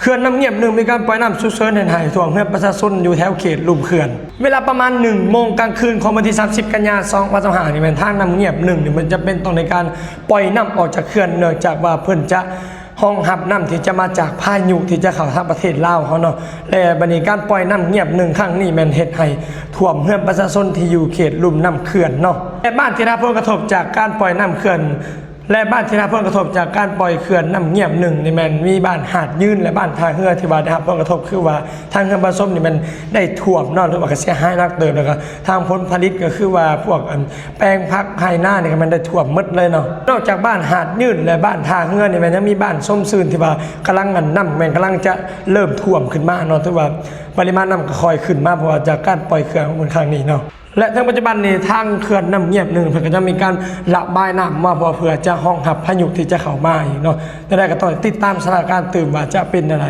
ເຂື່ອນນ້ຳງຽບໜຶ່ງ ມີການປ່ອຍນ້ຳສຸກເສີນເຮັດໃຫ້ຖ້ວມເຮືອນປະຊາຊົນຢູ່ແຖວເຂດລຸ່ມເຂື່ອນ. ເວລາປະມານໜຶ່ງໂມງກາງຄືນຂອງວັນທີສາມສິບ ກັນຍາ ສອງພັນຊາວຫ້ານີ້ ແມ່ນທາງນ້ຳງຽບໜຶ່ງນີ້ ມັນຈຳເປັນຕ້ອງໃນການປ່ອຍນ້ຳອອກຈາກເຂື່ອນ ເນື່ອງຈາກວ່າເພິ່ນຈະຮອງຮັບນ້ຳທີ່ຈະມາຈາກພາຍຸທີ່ຈະເຂົ້າທາງປະເທດລາວເຮົາເນາະ. ແລະ ບັດນີ້ການປ່ອຍນ້ຳງຽບໜຶ່ງຄັ້ງນີ້ ແມ່ນເຮັດໃຫ້ຖ້ວມເຮືອນປະຊາຊົນທີ່ຢູ່ເຂດລຸ່ມນ້ຳເຂື່ອນເນາະ ແລະ ບ້ານທີ່ໄດ້ຮັບຜົນກະທົບຈາກການປ່ອຍນ້ຳເຂື່ອນ ແລະ ບ້ານທີ່ໄດ້ຮັບຜົນກະທົບຈາກການປ່ອຍເຂື່ອນນ້ຳງຽບໜຶ່ງນີ້ ແມ່ນມີບ້ານຫາດຍືນ ແລະ ບ້ານທ່າເຮືອ ທີ່ວ່າໄດ້ຮັບຜົນກະທົບ ຄືວ່າທາງເຮືອນປະຊາຊົນນີ້ແມ່ນໄດ້ຖ້ວມເນາະ ຫຼືວ່າກໍເສຍຫາຍໜັກເຕີບ. ແລ້ວກໍທາງຜົນຜະລິດກໍຄືວ່າພວກ ອັນ ແປງຜັກໄຮ່ນານີ້ກໍແມ່ນໄດ້ຖ້ວມໝົດເລີຍເນາະ. ນອກຈາກບ້ານຫາດຍືນ ແລະ ບ້ານທ່າເຮືອນີ້ ແມ່ນຍັງມີບ້ານຊົມຊື່ນ ທີ່ວ່າກຳລັງ ອັນ ນ້ຳແມ່ນກຳລັງຈະເລີ່ມຖ້ວມຂຶ້ນມາເນາະ ຖືວ່າປະລິມານນ້ຳກໍຄ່ອຍຂຶ້ນມາ ເພາະວ່າຈາກການປ່ອຍເຂື່ອນຂອງເພິ່ນຄັ້ງນີ້ເນາະ. ແລະ ເຖິງປັດຈຸບັນນີ້ ທາງເຂື່ອນນ້ຳງຽບໜຶ່ງ ເພິ່ນກໍຈະມີການລະບາຍນ້ຳມາ ເພື່ອ ເພື່ອຈະຮອງຮັບພາຍຸທີ່ຈະເຂົ້າມາອີກເນາະ. ແນວໃດກໍຕ້ອງຕິດຕາມສະຖານະການຕື່ມວ່າຈະເປັນແນວໃດ.